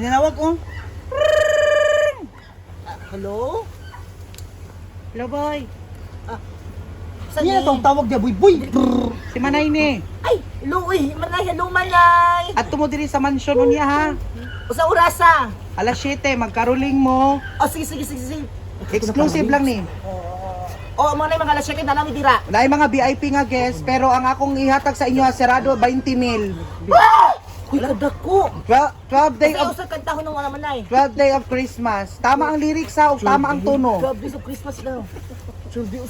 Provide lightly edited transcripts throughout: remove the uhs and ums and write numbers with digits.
Ninawag oh. Hello? Hello, boy. Saan Niya ni? tong tawag dia, boy boy. Si Manay ni. Ay, hello, uy. Manay, hello, Manay. At tumo diri sa mansion unya ha. Usa orasa. Alas 7, magkaroling mo. Oh, sige, sige, sige, sige. Exclusive lang ni. Oh, Manay, mga alas 7 na lang dira. Wala yung mga VIP nga guest, pero ang akong ihatag sa inyo ha, serado 20 mil. Uy, kadako. 12 day Kasi of usa kantahon ng mga Manay. 12 day of Christmas. Tama ang lyrics ha, ug tama ang tono. 12 days of Christmas daw.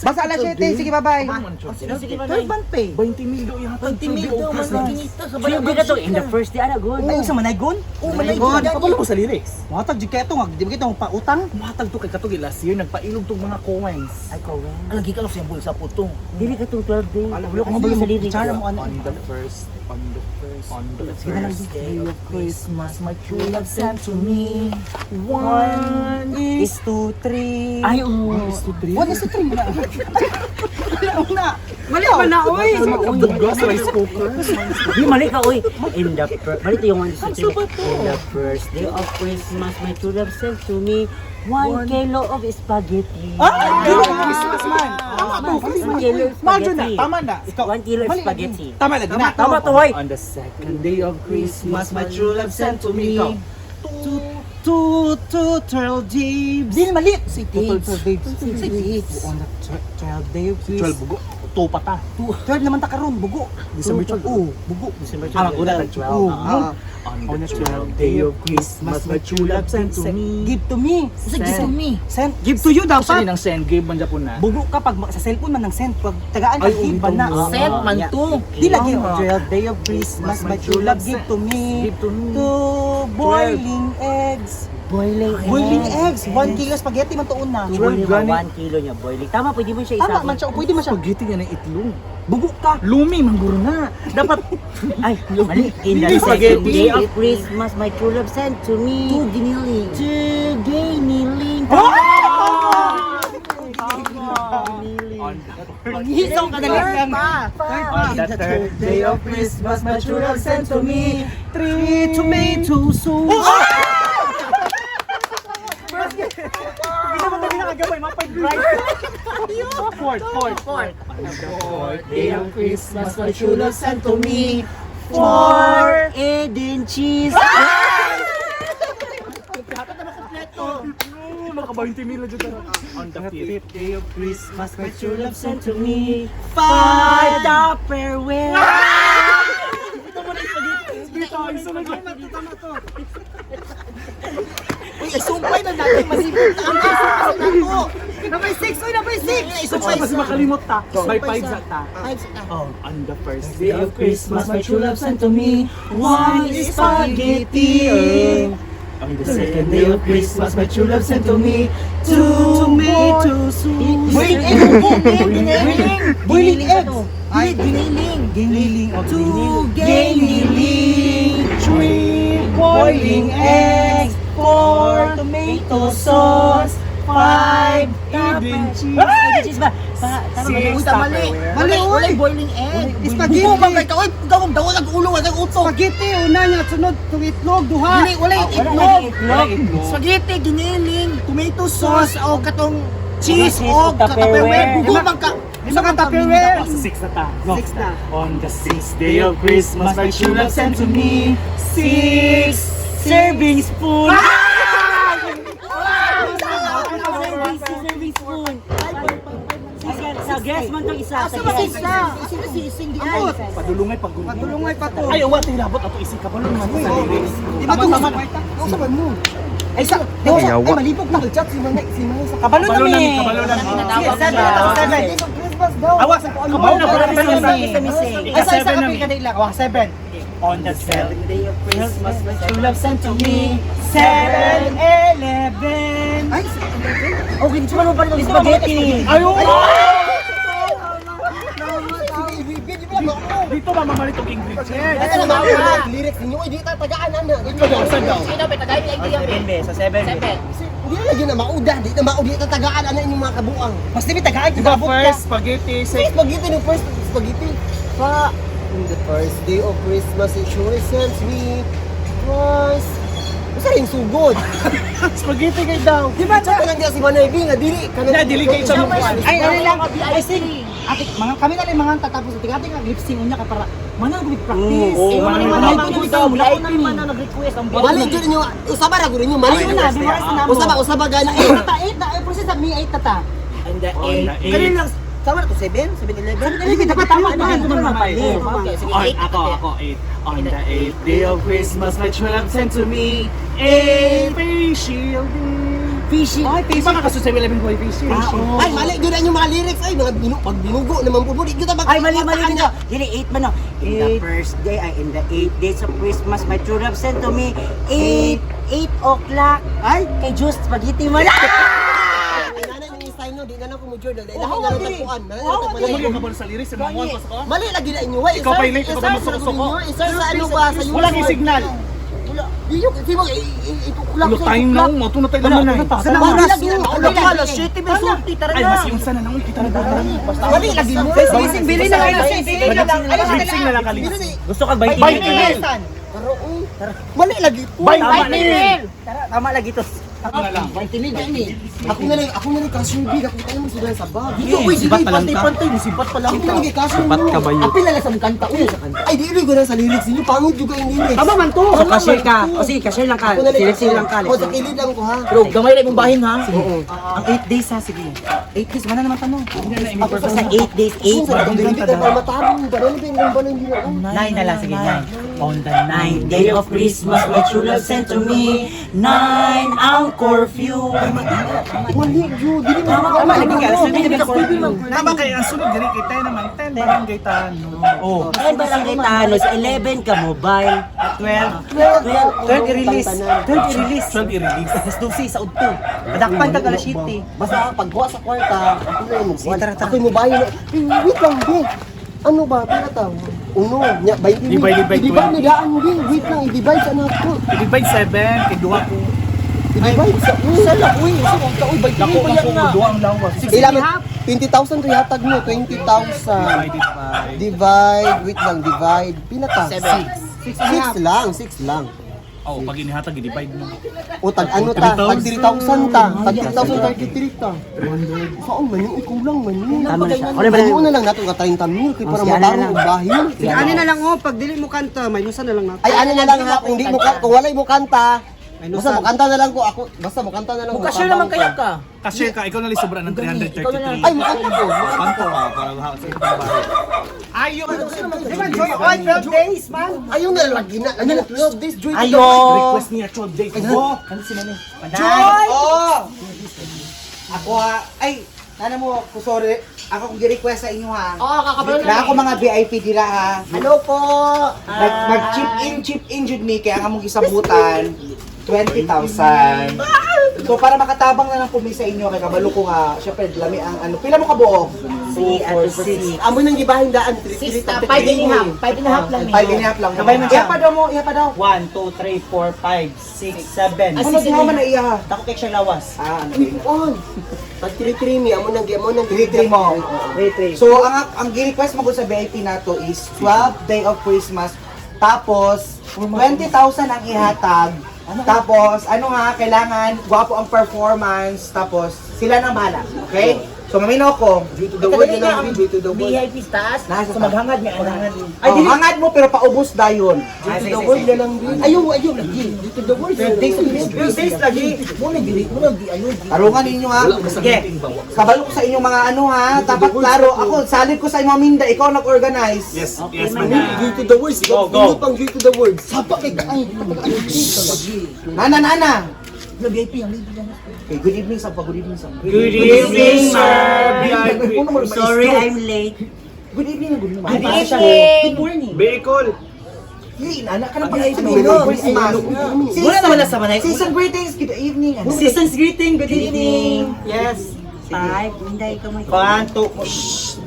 Basta alas 7, sige, bye-bye. Oh, sige, sige, Manay. 12 month pay. 20 mil daw ihatag. 20 mil daw, Manay. Kinita sa Sure, di ka to. In the first day, ana, good. Ay, sa manay gon? Oh, Manay, Gon. gud. Kabalo ko sa lyrics. Muhatag jud kay nga di ba kita pautang? Muhatag to kay katong last year nagpailog tong mga coins. Ay, kawan. Alam, gikan sa bulsa po to. Dili ka tong 12 day. Alam Wala ko mabalo sa lyrics. Tsara mo ano. On the first, on the first, on the first day of Christmas, my true love sent to me one Is 2 3. Ay, oo. is to three. 1 is 2 3 na. Wala na. Mali ba na, oy? Bugas, rice cooker. Di, mali ka, oy. In the first, mali to yung 1 to 3. In the first day of Christmas, my true love sent to me 1 kilo of spaghetti. Ah, kilo of Christmas man. Tama to. 1 kilo of Mahal jud na. spaghetti. Tama na. Ikaw. 1 kilo of Mali lagi. spaghetti. Tama lagi na. Tama to, oy. On the second day of Christmas, my true love sent to me Ikaw. Two, two, two, 12 days. Di mali. Si Two, 12 12 days. 6 days. On the 12 day of 12 bugo. Two pa ta. 12 naman ta karon bugo. December 12. Oo, bugo. December Ah, maguna tag 12. Oo. Ah. On the 12th day of Christmas, my true love sent to me. Give to me. Usa give to me. Send. Give to you Sa dapat. ng send give man japon na. Bugo ka pag sa cellphone man ng send. Pag tagaan ka Ay, give oo, ba na. bitaw. Send man to. Di lagi. On 12th day of Christmas, my true love give to me. Give to me. Two boiling eggs. Boiling eggs. Boiling eggs. 1 kilo spaghetti man tuon na. Two boiling, 12 gani. 1 kilo niya, boiling. Tama, pwede mo siya Tama isabot. man siya. Pwede man siya. Spaghetti nga ng itlog. Bugo ka. Lumi mangguro na. Dapat Ay, mali. In the Dili second spaghetti. day of Christmas, my true love sent to me. Two giniling. Two giniling. Manghisaw ka na lang. On the third day of Christmas, my true love sent to me Three tomato soup. Hindi naman tayo nakagabay, mapag-bright. Fourth, fourth, fourth. On the fourth day of Christmas, my true love sent to me Four Eden cheese. Mga 20 mil na dyan. On the fifth day of Christmas, my true love sent to me Five Tupperware. Uy, isumpay na natin. Masipit na ang isumpay na to. Number 6, uy, number 6! Isumpay. Mas makalimot ta. By five sa ta. Five sa ta. On the first day of Christmas, my true love sent to me One spaghetti. On the second day of Christmas, my true love sent to me Two tomato soup. Boiling egg. Giniling. Boiling eggs. Ay, giniling. Giniling. Oh, Two giniling. Three boiling eggs. Four tomato sauce. Five Eden cheese. Eden cheese ba? Tama ba? Uy, tamali. Mali, uy. Walay boiling egg. Spaghetti. Bugo man kay ka. Uy, dawag dawag ang ulo, ang utok. Spaghetti, una niya, sunod, itong itlog, duha. Dili, walay Wala itlog. lagi itlog. Spaghetti, giniling, tomato sauce, o katong cheese, Cheese, o o Tupperware. Tupperware. Bugo man ka. Lima ka Tupperware. Six na ta. Go. Six na. On the sixth day of Christmas, my true love sent to me six Serving spoon. Serving spoon. Sa guest man tong isa. Sa Asa man guest. isa? Sino si Ising di ay? Padulungay pag Padulungay pa to. Ay, uwa tinabot ato isi kabalo man sa lyrics. Di ba itong Usa man mo. Ay, sa, ay, malibog na. Chat si Manay sa Kabalo Kabalo na na mi. mi, kabalo na mi. Sige, seven na to, seven. Days of Christmas daw. Awa, sa Kabalo na pala Kabalo na mi. mi. Ay, sa isa Seven na kapil mi. ka lang. Awa, seven. On the seventh day of Christmas, my true love sent to me 7, 11. Ay, Okay, di ba pa rin spaghetti? Ay, oo! Dito Dito ba mamalit og ingredients? na mga lyrics ninyo. Ay, di ta tagaan ana. Ikaw daw, saan daw? Seven be, sa seven. Hindi na lagi na mauda, di na mauda, di ta tagaan ana inyong mga kabuang. Mas di mi tagaan, Diba kibabot ka. first spaghetti, First second spaghetti no first spaghetti. Pa in the first day of Christmas, it surely sends me rice. Usa rin sugod. Spaghetti kay daw. Di ba tsaka lang diya si Manay B nga dili kanang Na, dili kay siya mo. Ay, ano lang. Ay, sing. Ate, mga kami na lang mga tatapos. Ate, ate nga lip sync unya ka para mana gud practice. Oo, Eh, mana mana mana mana man daw VIP man na nag-request ang Mali jud ninyo, usaba ra gud ninyo, mali. Ayun na, di ba sa namo. Usaba usaba gani. Ay, tata, eight na. Ay, process mi eight tata. And the On eight. the eight. Kanin lang, tama na to, 7? 7, 11? Ay, dapat tama na. Okay, sige, On, 8. ako, ako, 8. On the 8th day of Christmas, my true love sent to me a face shield. Fishy. Ay, face shield. Baka kaso 7-Eleven ko ay face shield. Ay, mali jud ang inyong mga lyrics ay mga binu pag binugo naman po. Di jud ta Ay, mali, mali dito. Dili, 8 man, no. In the first day, ay, in the 8 days of Christmas, my true love sent to me 8, 8 o'clock. Ay, kay Diyos, spaghetti man. Ay, nana yung sign no, di na lang ko mo journal. Dahil lahi na lang tagpuan. Lahi na lang tagpuan. Mali ka ba sa lyrics? Sa mga ko sa ko? Mali lagi na inyo. Way, Ikaw pa ilate, ikaw pa magsuko-suko. Isar sa ano ba sa Wala kay signal. Wala. Iyo, di mo itukulak Ulo tayo na, mato na tayo naman ay. Mali lagi na. Wala ka, alas 7 may sulti, tara Ay, na. mas yung sana na, uy, kita na ba? Mali lagi mo. Sige, bili na kayo. Bili na lang. Lip sync na lang kalis. Gusto ka 20 20 mil! Pero uy, mali lagi po. 20 mil! Tama lagi to. Na lang. Ako na lang cash big, ako tayo magsugal sa bag. Dito, uy, sige, pantay-pantay, sibat pa lang. Ako na lang cash Sibat ka ba yun? Apil na lang sa mong kanta, uy. Ay, di ko na sa lyrics ninyo. Pangit juga yung lyrics. Tama man to. So, cashier ka. O sige, cashier lang ka. Ako na lang. Silip lang ka. O, sa kilid lang ko ha. Pero gamay na imong bahin ha. Oo. Ang 8 days ha, sige. 8 days, mana naman tanong. Basta 8 days, Ako 8. sa katong dili tayo para matarong. Ba na ba yung ba na hindi na. 9 na lang, sige, 9. On the 9th 9 day of Christmas, my true love sent to me 9 ang curfew. Mali jud, dili mo. Tama, lagi ka. Alas Tama kay ang sunod diri kay tayo naman 10 barangay Tano. Oh. 10 barangay Tanos, 11 ka mobile. 12. 12. 12 i-release. 12 i-release. 12 i-release. Alas 12 sa udto. Padakpan ka alas 7. Basta pagkuha sa kwarta, ako na yung Sige, tara, tara. Ako yung mobayo na. Eh, wait lang, be. Ano ba? Pila ta? Uno, nya, 20 mil. Divided by I-divide 20. na daan, be. Wait lang, i-divide sa anak ko. I-divide 7 kay duha ko. I-divide sa... Uy, Sala, uy, usa ka, uy, 20 Dako mil pa ako yan na. duha ang lawas. Ilan? 20,000 to yatag mo, 20,000. Divided by Divide, wait lang, divide. Pila ta? 6. 6 lang, 6 lang. Oh, pag inihatag i-divide mo. O tag ano ta? Tag 3,000 ta. Tag 3,033 ta. Saan man yun? Uy, kulang man yun. Tama na siya. Ano ba Ano na lang nato ka 30 mil kay para Oh, sige, ano na matarong lang. og bahin. Sige, ano na lang oh, pag dili mo kanta, minusan na lang natin. Ay ano na lang ha, kung di mo ka, kung walay mo kanta, Minusan. basta mo kanta na lang ko ako, basta mo kanta na lang ko. Mukasya naman kaya ka. Cashier ka, ikaw na lang sobra ng 333. Ay, mukanta ko. Mukanta Kanto ko. ka para sa itong bahay. Ayun! Di ba, Joy, all 12 days, man. Ayaw na lagi na. Ano na 12 days joy. to the Ayo! world. Request niya 12 days. Go! Ano si Manny? Joy! Oh! Ako ha, ay, sana mo, sorry, ako kung gi-request sa inyo ha. Oo, kakabalo Na ako mga VIP dira ha. Hello po. Mag, mag chip in jud mi kaya ang among gisabutan 20,000. So para makatabang na lang kumi sa inyo kay kabalo ko nga syempre lami ang ano pila mo kabuok? 3 at 6. Amo nang gibahin daan 3 6, 5 and a half. 5 and a half lang. 5 and a half lang. Sabay man siya. Iya pa daw mo, iya pa daw. 1, 2, 3, 4, 5, 6, 7. Ano duha man na iya? Dako kay siyang lawas. Ah, ano. Uy, on. Pag 3 mi amo nang amo nang 3-3 mo. 3, 3. So ang gi-request mo ko sa VIP nato is 12 day of Christmas tapos 20,000 ang ihatag. Tapos ano nga kailangan gwapo ang performance tapos sila nang bahala. Okay? So maminaw ko. Joy to the world na lang, joy to the world. VIP taas. Nasa So maghangad may anak. Ay, oh, hangad mo pero paubos dayon. Joy to the world na lang. Ayaw, ayaw lagi. Joy to the world. 12 days, 12 days lagi. Mo na dili, mo na di ayo. Tarungan ninyo ha. Sige. Kabalo ko sa inyong mga ano ha. Dapat klaro. Ako, salid ko sa inyong minda. Ikaw nag-organize. Yes, Okay, yes, man. man. Joy to the world. Go, go. Go, pang joy to the world. Sapa kay ay. Nana, nana. VIP ang libre lang. Okay, good evening sa good evening sa. Good evening, sir. VIP. Sorry, I'm late. Good evening, good evening. Good evening. Good morning. Bicol! Hey, nana ka na Ay, pala ay, Christmas. Wala naman na sa manay. Season greetings, good evening. Ano? Season's greeting, good evening. Yes. 5, hindi ikaw may 1, 2, shh.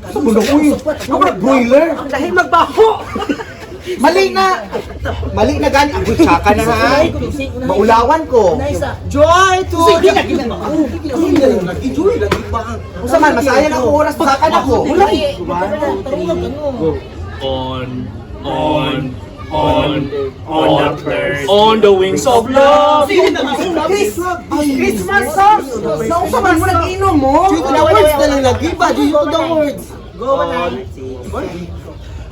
Sa mundo ko yun. Ako na broiler. Dahil magbaho. Mali na. Mali na gani. Agoy, tsaka na ha. Maulawan ko. Joy to Sige na Joy na lang lagi. Joy lagi ba? Usa man, masayang ako oras. Saka na ko. Tarungan ano. On On the first. On the wings of love. Christmas song! Nausa man mo nag-inom mo! Joy to the words na lang lagi ba? Joy to the words.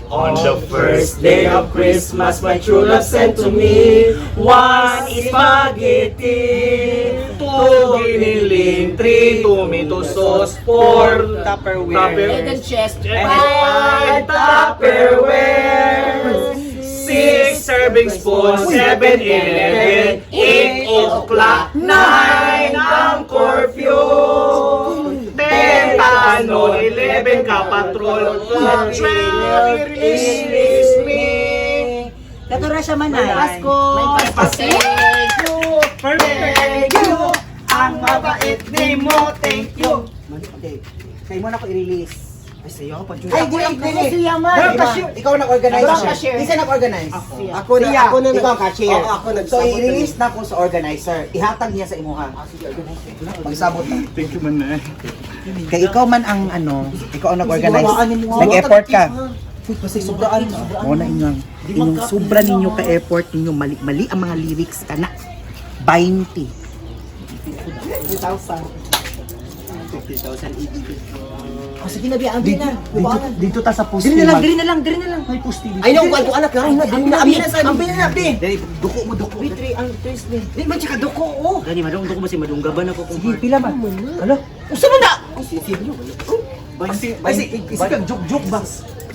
On the first day of Christmas, my true love sent to me one spaghetti, two giniling, three tomato sauce, four Tupperware, And then chest. and five Tupperware, six serving spoons, 7, 11, 8 o'clock, 9 ang curfew, 10 ano, 11 ka patrol, 12 release me. Katura siya man ay. Pasko! Thank you, Thank you! Ang mabait ni mo, thank you! Okay. Kay mo na ko i-release. Ay, sayo pa, Ay, di ang dili. Siya man. Pero cashier, ikaw nag-organize. Ako ang cashier. Isa nag-organize. Ako na, Siya, ako na. Ikaw ang cashier. Oo, ako So nagsabot. i-release na ko sa organizer. Ihatag niya sa imuha. Pagsabot na. Thank you man eh. Kay ikaw man ang ano, ikaw ang nag-organize. Nag-effort ka. Kasi sobraan. Mo na inyong inyong sobra ninyo ka effort ninyo mali mali ang mga lyrics kana. 20. Oh, sige na, Bia. Ambi na. Dito, dito ta sa poste. Diri na lang, diri na lang, diri na lang. May poste dito. Ay, no, kuan ko anak, ay, na, dili na, ambi na, ambi na, ambi. Dili duko mo duko. Three, ang tres ni. Di man siya kaduko, oh. Gani, madungdung ko ba si madunggaban ako kung Sige, pila man. Alo. Usa man na. Ay, si isi kag juk-juk ba?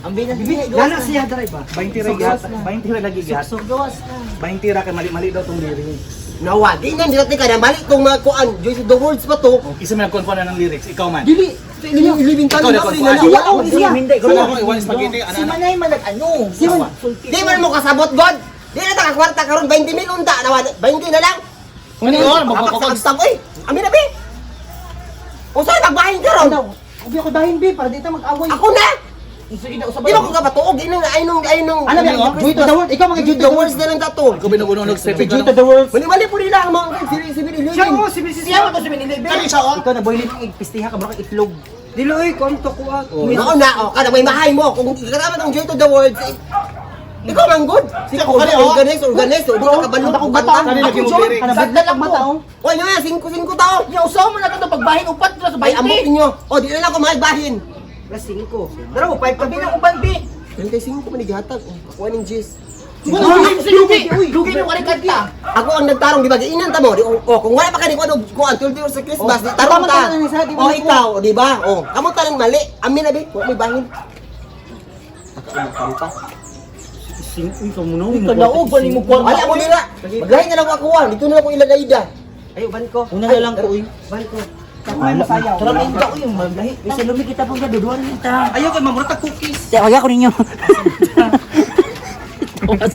Ambi na. Lalo siya dry ba? 20 ra gihata. 20 ra lagi gihata. 20 ra kay mali-mali daw tong lyrics. Nawa, di na, di natin ka na, mali kung mga kuan, Joy to the words pa to. Isa man nagkuhan na ng lyrics, ikaw man. Dili, ilibing Ikaw tayo na na, kuan. na, wala ko Siya. Hindi, Wala ko iwan spaghetti Si ana ana. Manay man nag-ano. Si man, di man mo kasabot, God. Di na ta kakwarta karon 20 mil unta, nawa, 20 na lang. Ngani on, Magpapakag sa oy. Ami na bi. Unsa nagbahin karon? Ubi ako dahin, Bi, para di ta mag-away. Ako na. Sige na, usab Di ba ko kapatuog inong ay nung Ano ba? Joy to the world. Ikaw mga Joy to the words na lang ta to. Ikaw binaguno nag-step Joy to the world. Mali-mali po nila ang mga sili sili Siya mo, si Mrs. Siya man to si Minilebe. Kani siya oh. Ikaw na boiling egg pistiha ka bro itlog. Dili oy, konto ko ah. Nao na oh, kada may mahay mo kung kasama tong Joy to the words. Eh, ikaw man good. Sila ko Kani, oh. organize organize di ka kabalo Ako kung gata. kanta. Kani lagi Ako mo John, lyrics. kana badlak ang mata oh. Oy, nga, 5 5 tao. Nya usa man na to pagbahin upat na sa Ay, ambot 20. ninyo. O, di na lang ako mabahin. Plus 5. Dara mo 5 Ambi na uban bi. 35 man gihatag. Ako aning G's. Lugi, lugi mo kani kanta. Ako ang nagtarong, di ba? Giinan ta mo. Di, oh, kung wala pa ka ni kuan og kuan 12 hours sa Christmas, di tarong tama ta. ta na ni sa, di ba Oh, na ko? ikaw, di ba? Oh, kamo tarong mali. Amin na bi, wa may bahin. Uy, kamu na. Kanaog ba nimo kwarta? Wala mo nila. Maglahi na lang ako akuha. Dito na lang ako ilagay da. Ay, uban ko. Una na lang ko uy. Uban ko. Sayaw. Tara, may ko yung maglahi. Uy, sa lumi kita pong gaduduan kita. Ayaw kay mamurata cookies. Kaya ko ninyo.